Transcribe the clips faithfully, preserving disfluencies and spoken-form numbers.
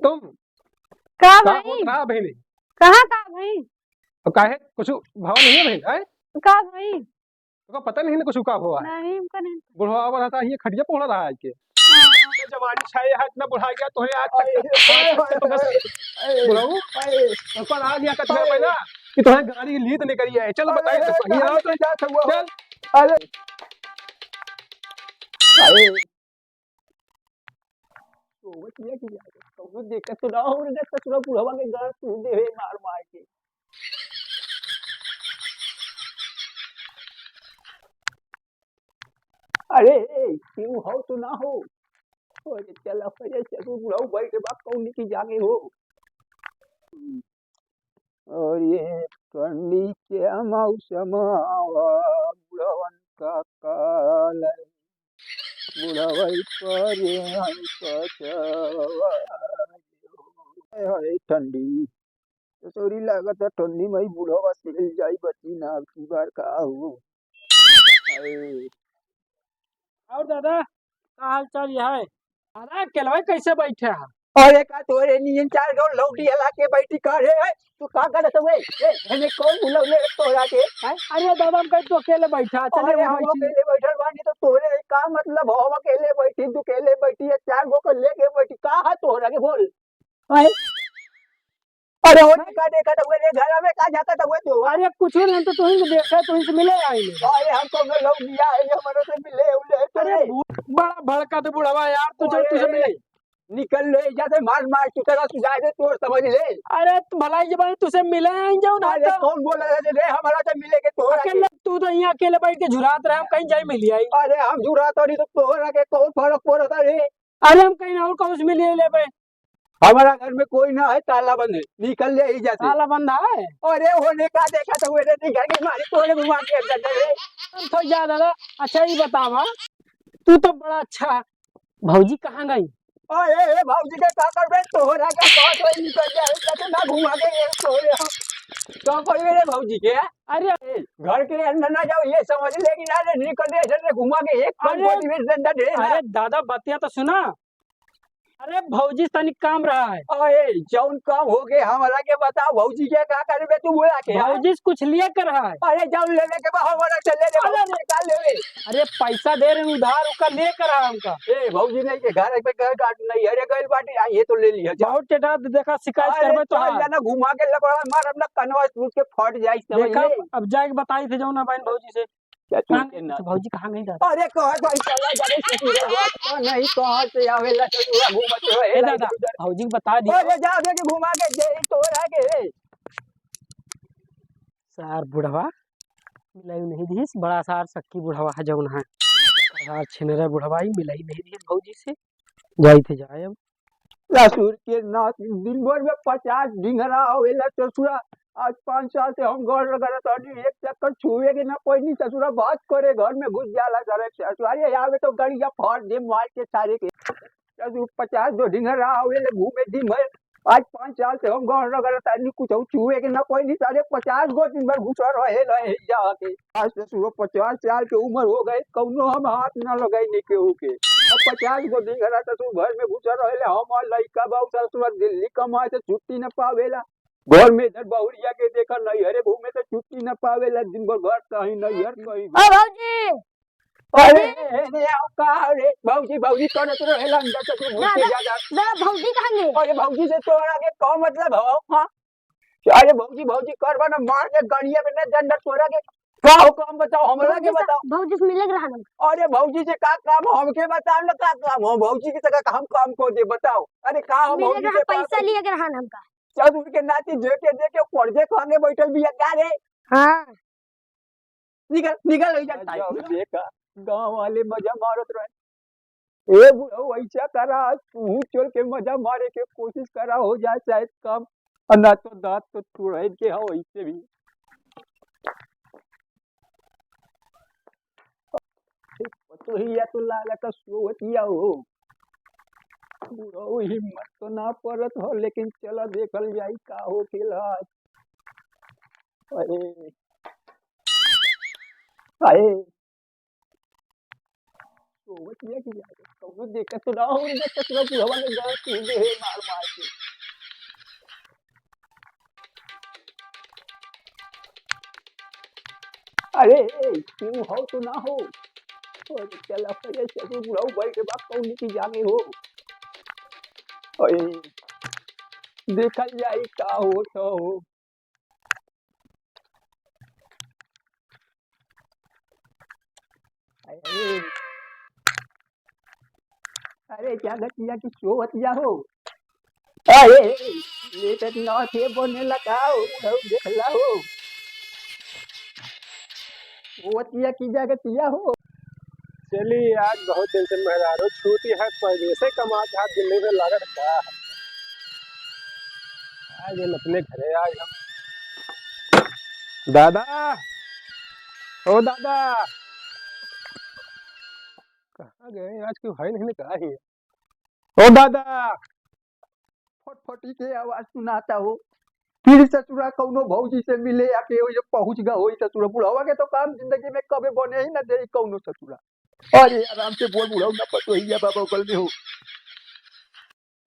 तुम का का भाई? होत रहा बहिनी? कहाँ का भाई? तो काहे कुछ भवा नहीं है बहिन, हैं? का भाई? तोका पता नहीं ना कुछ का भवा है? नहीं, हमका नहीं। बुढ़वा आवा रहा था, ये खटिया पे उड़ा रहा है के? हाँ। ये जवानी छाए है, इतना बुढ़ा गया, तोहे आज तक, अरे, आज तक तो बस अरे, बुढ़ऊ, अरे, ऊपर आ गया कचरा अरे। पहला कि तोहे गाड़ी की लीद निकली है। चल अरे, बताई तो सही कहाँ है। ले जात हुआ? चल। अरे। अरे। सोवत ये कि यार, कौनो देखत तो ना हो रे, ससुरा बुढ़वा के गाड़ तू दे हे मार मार के। अरे, क्यों हो तो ना हो? अरे, चल, अब ये ससुर बुढ़ऊ बैठे बा, कौन की जागे हो? और ये ठंडी के मौसम आवा, बुढ़वन का काल है। बुढ़वई परे हम पछवा। हाय, हाय, ठंडी। ससुरी लागत है ठंडी में ही बुढ़वा सिल जाई, बची ना अब की बार का हो। हाय। और दादा, का हाल चाल है? अरे अकेलवा कैसे बैठे है? अरे का तोरे नियन चार गो लौंडी हला के बैठी का रे? तू का करत हुए? ए, एने कौन बुलौले तोरा के? हैं? अरे दादा, हम कहीं तो अकेले बैठा, चले अरे हम बैठी। अकेले बैठल बानी तो तोरे का मतलब हो? हम अकेले बैठी, तू अकेले बैठी है, चार गो को लेके बैठी, का है तोरा के बोल? हैं? अरे वो देखा, देखा तो हुए रे, घर में का जाता तो हुए तू? अरे कुछ नहीं, हम तो तुहीं से देखा, तुहीं से मिले आए हैं। अरे हम तो लोग लिया है, हमारे से मिले, उले तो अरे रे। बू-, बड़ा भड़का तो बुढ़वा यार, तू चल, अरे तुझे मिले। निकल ले, जैसे मार मार, तू तेरा तू जाए दे, तोर समझ ले। अरे तू भलाई जबान तुझे मिले आए जाओ ना अरे तो। कौन बोला है रे, हमारा से मिले के तोरा के? अकेले तू तो यहाँ अकेले बैठ के झुरात रहे, हम कहीं जाए मिल आई। अरे हम झुरात रही तो तोरा के कौन फर्क पड़ता रे? अरे हम कहीं और कहूँ से मिल लेबे। हमारा घर में कोई ना है, ताला बंद है, निकल ले ही जाते। ताला बंद है? अरे होने का देखा तो मेरे नहीं घर के मारे तोड़े घुमा के अंदर दे। हम तो जा दादा। अच्छा ये बतावा, तू तो बड़ा अच्छा है, भौजी कहाँ गई? अरे ए भौजी के का करबे, तोहरा के बात वही निकल जाए, लेकिन ना घुमा के ये तोड़े हम। का करबे रे भौजी के? अरे ए, घर के अंदर ना जाओ, ये समझ ले कि ना रे, निकल रे इधर से घुमा के एक कम अरे, गोदी में डंडा दे ना। अरे दादा, बतिया तो सुना। अरे भौजी से तनिक काम रहा है। अरे जौन काम हो गए हमरा के बताओ, भौजी के का करबे तू बोला के? भौजी से कुछ लिए कर रहा है। अरे जौन लेवे के बा हमरा से ले ले, अरे भौजी से का लेवे? अरे पैसा दे रहे उधार, ओका लिए कर रहा है हमका। ए भौजी नहीं के घर पे घर काट नहीं, अरे गइल बाटी, आ ये तो ले लिया जा। बहुत टेढ़ा देखा, शिकायत अरे करबे तो चल हाँ। जाना घुमा के लबड़ा मार अपना कनवा टूट के फट जाई, समझ देखा, ले। अब जाके बताई थे जाओ ना बहन भौजी से। क्या कहाँ चूतिया गई? ना? तो भौजी कहाँ गई दादा? अरे कहाँ गई? चला जा रे ससुर, बात तो नहीं, कहाँ से आवेला ससुर, घूमत रहे ए ला दादा, इधर उधर। भौजी के बता दिया। अरे जा दे के घुमा के दे, तो रह के रे। सार बुढ़वा मिलाई नहीं दिस, बड़ा सार सक्की बुढ़वा है जौन है। सार छिनरा बुढ़वा ही मिलाई नहीं दिस भौजी से। जाई थे जाए अब। ससुर के नाती दिन भर में पचास ढिंगरा आवेला ससुरा। आज पाँच साल से हम घर लगा रहता हूँ, एक चक्कर छुए के ना पैनी ससुरा, बात करे घर में घुस जाला सारे ससुरा। अरे आवे तो गड़िया फाड़ दे मार के सारे के। ससुर पचास गो ढिंगरा आवेला घूमे दिन भर। आज पाँच साल से हम घर लगा रहता हूँ, कुछ छुए के ना पैनी सारे, पचास गो दिन भर घुसा रहे रहे जाके। आज ससुरो पचास साल के उम्र हो गए, कौनो हम हाथ ना लगाई नहीं केहू के। अब पचास गो दिन घर ससुर घर में घुसा रहेले, हम और लइका बाबू ससुर दिल्ली कमाए से छुट्टी न पावेला। घर में इधर बहुरिया के देखा, नैहरे घूमे से छुट्टी न पावेला, दिन भर घर कहीं नैहर कहीं। ओ भौजी, अरे, भौजी। ए, ए, ए, आओ, का रे? भौजी, भौजी करत रहेला अंदर से तू घुस के दादा, जा, जा। दादा, भौजी कहाँ गई? अरे भौजी से तोरा के का मतलब हो? हाँ? अरे भौजी, भौजी करबा ना, मार के गड़िया में ना डंडा तोरा के। का हो काम बताओ, हमरा के भौजी से, बताओ। भौजी से मिले के रहा ना। अरे भौजी से का काम, हमके बताओ ना का काम हो, भौजी के तक हम काम को दे बताओ। अरे का हो मिले भौजी के रहा, से का पैसा काम? लिए के रहा ना हमका। चल उनके नाती जे के दे के पढ़े खाने बैठल बिया का रे? हाँ। निकल, निकल, इधर आ जाओ, देखा, गाँव वाले मजा मारत रहे। ए बुढ़ऊ, ऐसा करा, आज तू चल के मजा मारे के कोशिश करा, हो जाए शायद काम, और ना तो दांत तो तुड़ाई के हो ऐसे भी। पतोहिया तो लागत सोवतिया हो। बुढ़ऊ हिम्मत तो ना पड़त हो, लेकिन चला देखल जाई का हो खेला। अरे, अरे, सोवत या कि जागत, कौनो देखत तो ना हो, रे, देखत तो बुढ़वा लोग गाँव के दे है मार मार के। अरे, ए, तू हो तो ना हो? अरे, चला, पहले से तू बुढ़ऊ बैठ के बात कौन की जागे हो? अरे, देखल जाई का हो तो हो। अरे, अरे, जागत या कि सोवत या हो? अरे, लेटत ना थे बने लगा हो, बुढ़ऊ देख ला हो। सोवत या कि जागत या हो? चली, आज बहुत दिन से मेहरारू छूटी है, परदेसे कमा के हाथ जिंदगी में लागत का है। आज हम अपने घरे आए हम। दादा, ओ दादा, कहाँ गए? आज क्यों है नहीं, कहाँ ही है? ओ दादा, फटफटी के आवाज सुनाता हो। फिर ससुरा कौनो भौजी से मिले आके वो जो पहुंच गा होई ससुरा। बुढ़वा के तो काम जिंदगी में कबे बने ही ना दे कौनो ससुरा। अरे आराम से बोल बुढ़ऊ, ना पतोहिया बाबा बगल में हो।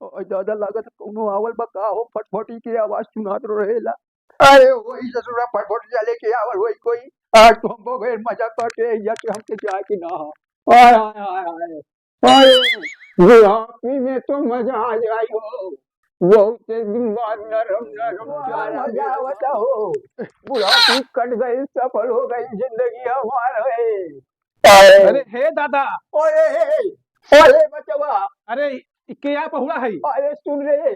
ओ दादा, लागत कौनो आवल बा का हो, फटफटी के आवाज सुनात रहेला। अरे वही ससुरा फटफटिया लेके आवल होई कोई। आज तो हम बहुत मजा करके या कि हमके जाए कि ना हो। हाय, हाय, हाय, हाय। अरे, बुढ़ापी में तो मजा आ जाई हो। बहुत से दिन बाद नरम नरम प्यार आ जावत हो। बुढ़ापी कट गई, सफल हो गई जिंदगी हमार है। अरे हे दादा। ओए, हे, हे। ओए बचवा। अरे, ई के आ पहुड़ा है? अरे सुन रे।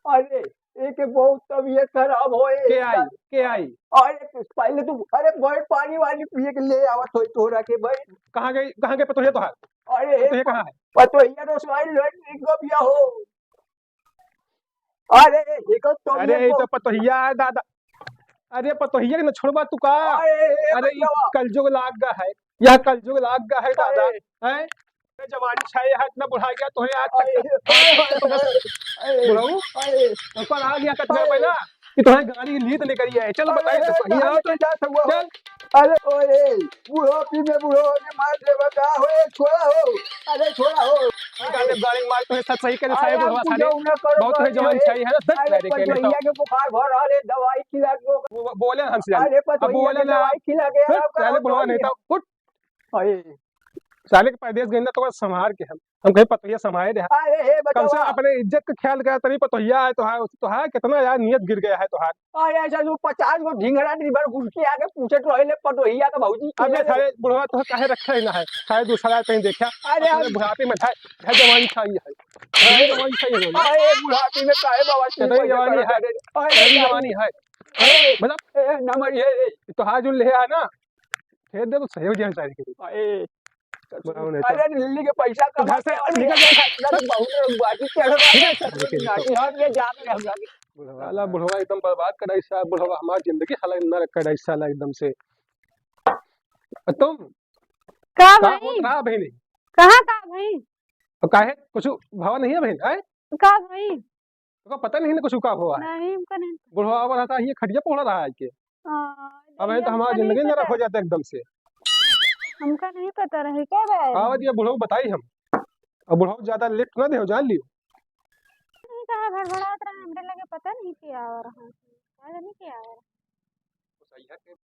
अरे, एक बहुत तबीयत खराब होए। के आई? के आई? अरे, पहले तू, अरे, भाई, पानी वानी पिए के ले आवत होई तोहरा के, भाई। कहाँ गई, कहाँ गई पतोहिया तोहार? अरे, पतोहिया कहाँ है? पतोहिया तो सारी लड़ निकल गया हो। अरे, ये तो अरे, ये तो पतोहिया है दादा। अरे, पतोहिया के न छोड़बा तू का? अरे, अरे, ये कलजुग लाग गा है, यह कलजुग लाग गा है दादा। अरे। हैं? जवानी छाए है, इतना बुढ़ा गया, तोहे आज तक अरे, अरे, अरे, अरे, बुढ़ऊ, अरे, ऊपर आ गया कचरा अरे। पहला कि तोहे गाड़ी ली तो लेकर ही आए। चलो, अरे, बताइए, अरे, तो कहीं आओ तो। चल। अरे, ओए, बुढ़ापी में बुढ़ऊ के मार देबा का हो, ए, छोड़ा हो। अरे, छोड़ा हो। निकाल दे गाड़ी मार, तोहे सही करे, अरे, साहेब, बुढ़वा साले। बहुत तोहे जवानी छाई है ना, दस अरे, साले के लेता। पतोहिया के बुखार भर रहा है, दवाई खिला के। वो बोले हमसे जान। अरे, अब बोले ना। दवाई खिला के, हट, साले, बुढ़वा नहीं था। उठ। अरे। साले के परदेस गइल ना, तो संभार के हम, हम कहीं पतोहिया संभारे दे। अरे, हे कम से कम बचवा। अपने इज्जत के ख्याल करा, तनी पतोहिया है तोहार, तोहार कितना यार नियत गिर गया है तोहार। अरे, ऐसा जो पचास गो ढिंगरा दिन भर घुस के आके पूछत रहे ले पतोहिया का भौजी के अबे ले। साले बुढ़वा तो काहे रखा ही ना है, साले दूसरा कहीं देखा। अरे, साले हम बुढ़ापे में है, है जवानी खाई है, है जवानी खाई है। अरे, बुढ़ापे में काहे बाबा से अरे, जवानी है, अरे, अरे, जवानी है। अरे, मतलब, ए, नमर ये, तोहार जो ले है ना, फेर दे तो सही हो जाए सारी के। ए, बुलाओ नहीं तो। अरे, लिल्ली के पैसा तो घर से कमा के निकल जा। बहुत लोग बाजी कर रहे हैं। निकल जा। नहीं, हम ये जा रहे हैं, हम जाके। बुढ़वा, साला बुढ़वा एकदम बर्बाद कर डाई साहब, बुढ़वा हमार जिंदगी हला नरक कर डाई साला एकदम से। और तुम? का का भाई? हो, का बहनी? कहाँ का भाई? और काहे? कुछ भावा नहीं है बहन, हैं? का भाई? तोका पता नहीं ना कुछ का हुआ है? नहीं, हमका नहीं पता। बुढ़वा आवा रहता, ये खटिया पहुड़ा रहा है के। हाँ, अब ये तो हमारा जिंदगी नरक हो जाता एकदम से। हमका नहीं पता रहे, क्या रहे? आवा दिया बुढ़ऊ बताई हम। अब बुढ़ऊ ज्यादा लिफ्ट ना दे, जान लियो। नहीं कहा, भड़बड़ात रहा, हमरे लगे पता नहीं क्या हो रहा है। पता नहीं क्या हो रहा है।